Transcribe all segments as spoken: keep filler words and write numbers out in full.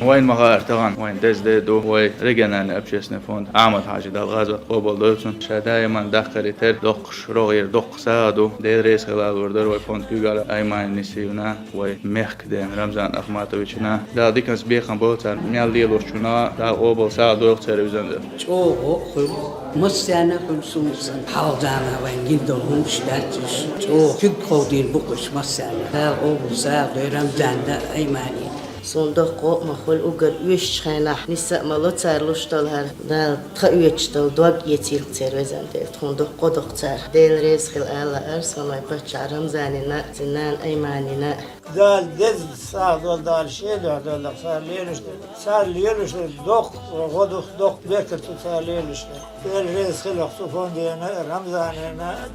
Вайн ма гӀертахь, вайн деза де ду, вай региональный общественный фонд Ахьмад-Хьажи, Дала гӀазот къобал дойла цун. Ша даиман даккхаре терра доккхуш, рогӀера доккха сагӀа ду. Дела реза хила лур дара вай фонд куьйгалла Аймани Нисиевна, вай мехкдена Рамзан Ахматовична. Дала диканца бекхам бойла царна мел лелочунна, Дала къобал сагӀа дойла церан визан. ЧӀогӀа хуьлу, массарна хуьлу, суна санна. Хьалха заманахь вайна гина долу хӀуманаш дац уьш. ЧӀогӀа куьг кховдийна бу-кх уьш массарна. Дала къобал сагӀа дойла Рамзанна а, Айманина. Суна доккха гӀо а ма хуьлу, уггар оьшучу хенахь ниса а ма ло цара луш долу хӀара. Дала тхан оьцуш долу дог эцийла-кх церан, везан Дела, тхуна доккха гӀо до-кх цара. Дела реза хила ала лаьара суна вайн паччахьна Рамзанина а, цуьнан нанна Айманина а. Дала деза сагӀа дойла, Дала шен дуьхьа дойла-кх цара лелош дерг. Цара лелош дерг доккха гӀо ду-кх, доккха беркат ду цара лелош дерг. Дела реза хила-кх цу фондана а, Рамзанана а.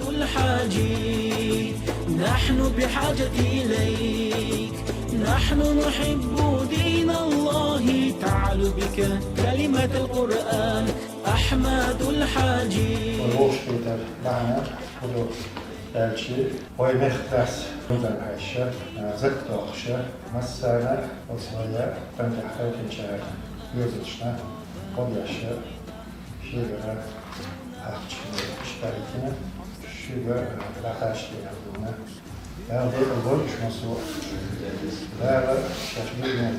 Вай вовшахкхетар бахьана хӀун ду аьлча, вай мехкдас, Рамзан-Хьаьжас, а, закатохуша, массарна а, оцу вай кхин тӀехь кхайкхинчарна, доьзалшна, къобешна, шегара ахча хӀума ишкарикина, шуьга, а, дӀакхачдина хӀума. Дала декъал дойла уьш массо а. Дала шаьш дуьнен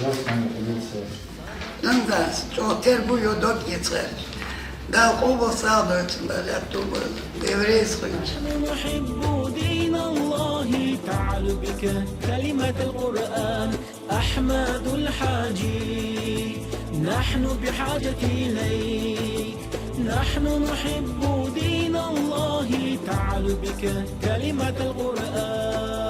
йолсанна хилийла церан. Рамзанас чӀогӀа тера бу, йо дог эцна гӀерташ. Дала къобал сагӀа дойла цуьнан, лаьтта а бу, Дела реза хуьлда.